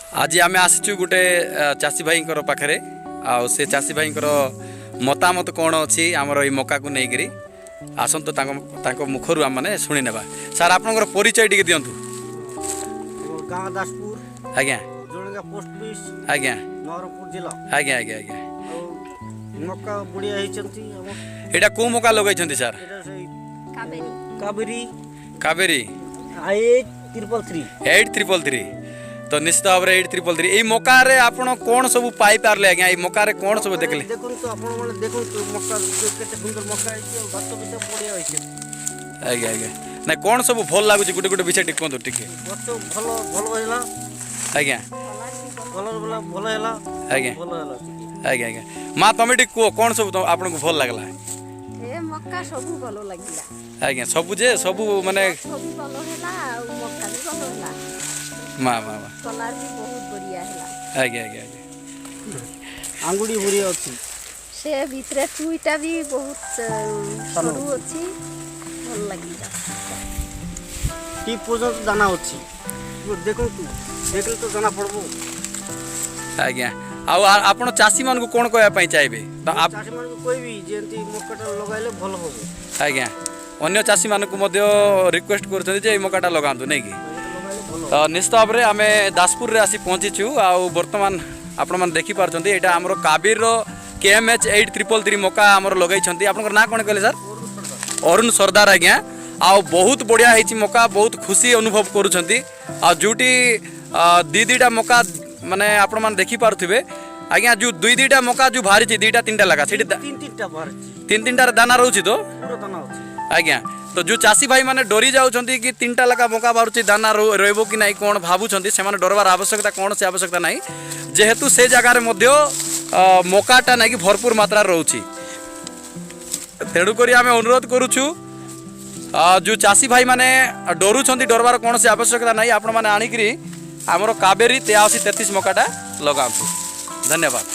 ଆଜି ଆମେ ଆସିଛୁ ଗୋଟେ ଚାଷୀ ଭାଇଙ୍କର ପାଖରେ, ଆଉ ସେ ଚାଷୀ ଭାଇଙ୍କର ମତାମତ କ'ଣ ଅଛି ଆମର ଏଇ ମକାକୁ ନେଇକରି, ଆସନ୍ତୁ ତାଙ୍କ ତାଙ୍କ ମୁଖରୁ ଆମମାନେ ଶୁଣିନେବା। ସାର୍, ଆପଣଙ୍କର ପରିଚୟ ଟିକେ ଦିଅନ୍ତୁ। ଗାଁ ଦାସପୁର। Jalanga post office. ନବରଙ୍ଗପୁର ଜିଲ୍ଲା। ଆଜ୍ଞା ଆଜ୍ଞା ଆଜ୍ଞା ଆଉ ମକା ବଢ଼ିଆ ହେଇଛନ୍ତି ଆମ। ଏଇଟା କେଉଁ ମକା ଲଗାଇଛନ୍ତି ସାର୍? ଏଇଟା ସେଇ କାବେରୀ। କାବେରୀ। କାବେରୀ। 8333। 8333। ତ ନିଶ୍ଚିତ ଭାବରେ 8333। ଏଇ ମକାରେ ଆପଣ କ'ଣ ସବୁ ପାଇପାରିଲେ ଆଜ୍ଞା? ଏଇ ମକାରେ କ'ଣ ସବୁ ଦେଖିଲେ? ଦେଖନ୍ତୁ, ଆପଣ ମାନେ ଦେଖନ୍ତୁ, ମକା ଯୋଉ କେତେ ସୁନ୍ଦର ମକା ହେଇଛି ଆଉ ଗଛ ବି ସବୁ ବଢ଼ିଆ ହେଇଛି। ଆଜ୍ଞା ଆଜ୍ଞା ନାଇଁ, କ'ଣ ସବୁ ଭଲ ଲାଗୁଛି, ଗୋଟେ ଗୋଟେ ବିଷୟ ଟିକେ କୁହନ୍ତୁ ଟିକେ। ଗଛ ଭଲ ଭଲ ହେଲା। ଭଲ ଭଲ ଭଲ ହେଲା। ଭଲ ହେଲା ଟିକେ। ଆଜ୍ଞା ଆଜ୍ଞା ମା, ତମେ ଟିକେ କୁହ, କ'ଣ ସବୁ ଆପଣଙ୍କୁ ଭଲ ଲାଗିଲା? ଏ ମକା ସବୁ ଭଲ ଲାଗିଲା। ଆଜ୍ଞା, ସବୁ ଯେ ସବୁ ମାନେ ଗଛ ବି ଭଲ ହେଲା ଆଉ ମକା ବି ଭଲ ହେଲା। ମା ମା ମା କଲର୍ ବି ବହୁତ ବଢ଼ିଆ ହେଲା। ଆଜ୍ଞା ଆଜ୍ଞା ଆଜ୍ଞା ଆଙ୍ଗୁଡ଼ି ବଢ଼ିଆ ଅଛି। ସେ ଭିତରେ ଟୁଇଟା ବି ବହୁତ ସରୁ ଅଛି, ଭଲ ଲାଗିଲା। ଟିପ୍ ପର୍ଯ୍ୟନ୍ତ ଦାନା ଅଛି, ଦେଖନ୍ତୁ, ଦେଖିଲେ ତ ଜଣା ପଡ଼ିବ। ଆଜ୍ଞା, ଆଉ ଆପଣ ଚାଷୀମାନଙ୍କୁ କ'ଣ କହିବା ପାଇଁ ଚାହିଁବେ ତ? ଚାଷୀମାନଙ୍କୁ କହିବି ଯେ ଏମିତି ମକାଟା ଲଗାଇଲେ ଭଲ ହବ। ଆଜ୍ଞା, ଅନ୍ୟ ଚାଷୀମାନଙ୍କୁ ମଧ୍ୟ ରିକ୍ୱେଷ୍ଟ କରୁଛନ୍ତି ଯେ ଏଇ ମକାଟା ଲଗାନ୍ତୁ, ନାଇଁ କି? ଲଗାଇଲେ ଭଲ। ତ ନିଶ୍ଚିତ ଭାବରେ ଆମେ ଦାସପୁରରେ ଆସି ପହଞ୍ଚିଛୁ, ଆଉ ବର୍ତ୍ତମାନ ଆପଣମାନେ ଦେଖିପାରୁଛନ୍ତି, ଏଇଟା ଆମର କାବେରୀର KMH 8333 ମକା ଆମର ଲଗାଇଛନ୍ତି। ଆପଣଙ୍କର ନାଁ କ'ଣ କହିଲେ ସାର୍? ଅରୁଣ ସର୍ଦ୍ଦାର ଆଜ୍ଞା। ଆଉ ବହୁତ ବଢ଼ିଆ ହେଇଛି ମକା, ବହୁତ ଖୁସି ଅନୁଭବ କରୁଛନ୍ତି। ଆଉ ଯେଉଁଠି ଦୁଇ ଦୁଇଟା ମକା, ମାନେ ଆପଣମାନେ ଦେଖିପାରୁଥିବେ ଆଜ୍ଞା, ଯେଉଁ ଦୁଇ ଦୁଇଟା ମକା ଯେଉଁ ବାହାରିଛି, ଦୁଇଟା ତିନିଟା ଲେଖା ସେଠି ତିନି ତିନିଟା ବାହାରିଛି। ତିନି ତିନିଟାର ଦାନା ରହୁଛି ତ? ପୁରା ଦାନା ଅଛି। ଆଜ୍ଞା, ତ ଯେଉଁ ଚାଷୀ ଭାଇମାନେ ଡରି ଯାଉଛନ୍ତି କି ତିନିଟା ଲେଖା ମକା ବାହାରୁଛି, ଦାନା ରହିବ କି ନାହିଁ କ'ଣ ଭାବୁଛନ୍ତି, ସେମାନେ ଡରବାର ଆବଶ୍ୟକତା କୌଣସି ଆବଶ୍ୟକତା ନାହିଁ, ଯେହେତୁ ସେ ଜାଗାରେ ମଧ୍ୟ ମକାଟା ନାଇକି ଭରପୁର ମାତ୍ରାରେ ରହୁଛି। ତେଣୁକରି ଆମେ ଅନୁରୋଧ କରୁଛୁ, ଯେଉଁ ଚାଷୀ ଭାଇମାନେ ଡରୁଛନ୍ତି, ଡରବାର କୌଣସି ଆବଶ୍ୟକତା ନାହିଁ। ଆପଣମାନେ ଆଣିକିରି ଆମର କାବେରୀ 8333 ମକାଟା ଲଗାନ୍ତୁ। ଧନ୍ୟବାଦ।